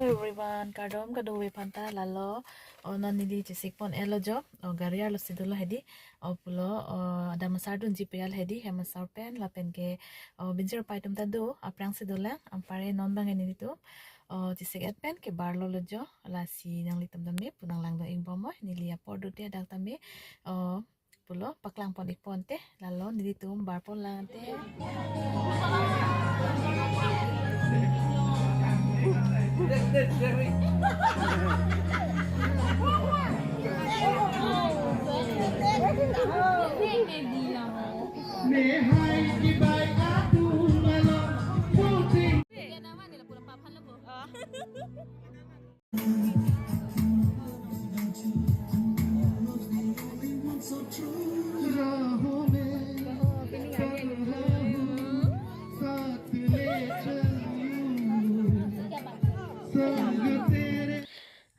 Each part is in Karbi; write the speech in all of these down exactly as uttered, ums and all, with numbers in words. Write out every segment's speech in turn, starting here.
Hello everyone, kardom kadokave aphanta. Lalo, o, non neli chesik pon-etlo jo, o, gari arlo si dolo hedi, o, pulo, o, adam asar dunji peyal hedi, hem asar pen, lapen ke, o, binjir pai atum ta do, aphrang si dolang, anpare non abang nelitum, o, chesik-et pen kebarlo lo jo, lasi nanglitum tame pu nanglangdun ingbom mo, neli apor do te dak tame, o, pulo paklang pon-ik pon te, lalo nelitum bar pon lang te.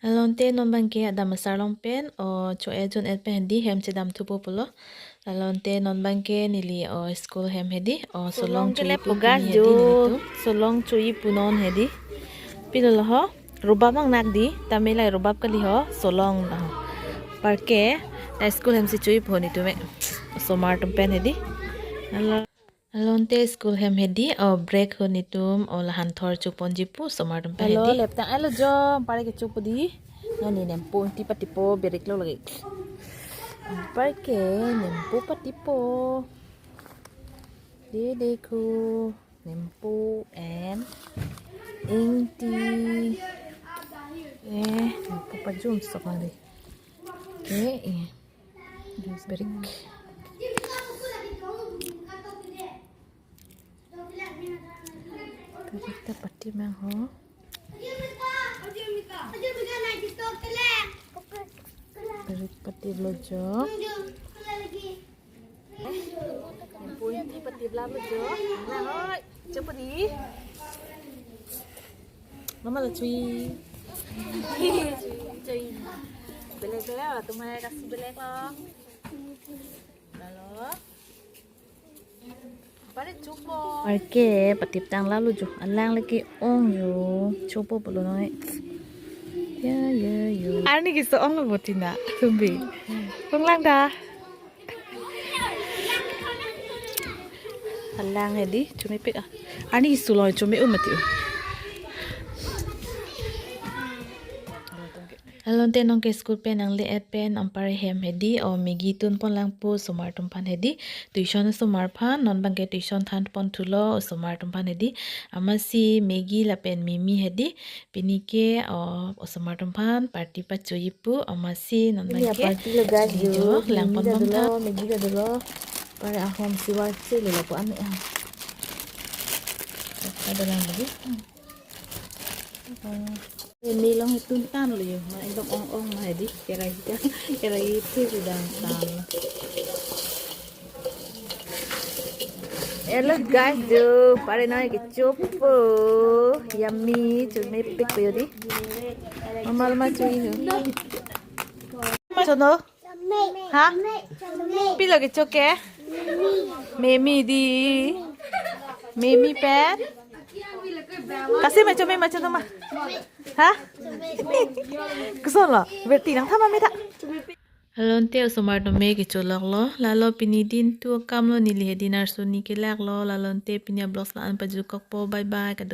Lalo ante non abang ke adam asar along pen, o, cho-et jun-et pen hedi hem chedam thupo pulo. Lalo ante non abang ke neli, o, school hem hedi, o, solong ke choji le pu pugas pini hedi jo, nelitum. Solong choji pu non hedi. Pilo lo ho, rubab nangnak di, tame lahai rubab kali ho, solong na ho. Anpar ke, ta school hem si choji pu nelitum me, osomar atum pen hedi. Lalo, lalo ante school hem hedi, o, break ho nelitum, o, la han thor choponji pu osomar atum pen hedi. Lalo, lep tang-etlo jo, anpar ke chopo di. Nani nempo ingti patipo, berik lo lagi. Anpar ke nempo patipo. Dede ku nempo and ingti. Eh, nempo pajum sok lagi. Eh, eh. Berik. Berik ta pati mang ho. Berik patiplo jo. Nempo ingti patiplo jo. Na hoi, chopo di. Mama lo choji. Choji, choji. Belek belek lo, tumhai kasi belek lo. Lalo. Anpar ke chopo. Anpar ke patip tang lalo jo. Alang lagi ong jo. Chopo pulo noi. Ya, ya, ya. Arni keso onglo bo tina. Tumbi. Ong lang ta. Alang hedi, chomepik ah. Arni keso lo chome-u mati-u. Lalo ante non ke school pen nangle-et pen anpar hem hedi, o, Maggi tun pon lang pu osomar atum aphan hedi. Tuition osomar aphan, non abang ke tuition than pon thulo osomar atum aphan hedi. Amatsi Maggi lapen mimi hedi. Pini ke, o, osomar atum aphan party pachoji pu, amatsi non abang ke party lo guys, choji jo, lang pon bom tha. Maggi ta dolo, Maggi ta dolo. Anpar ahom siwar che lo lapu ame ah. Ada lang lagi. Hmm. Eh, me along hetun tanglo jo, ma ekdom ong ong ma hedi, kerai ta, kerai itu sudah tang. Hello guys, jo, anpar noi kechopo, yummy, chomepik po jo di. Mama lo ma choji ho. Ma chono? Ha? Pilo kecho ke? Mimi di. Mimi pen. Kasi ma chome ma chono ma. Ha? Koson lo? Berti nangthan ma me ta. Lalo ante osomar atum me kecholok lo. Lalo pini din tu akam lo, neli hedi narsoni kelak lo. Lalo ante pini a-vlogs la-an pajukok po. Bye bye.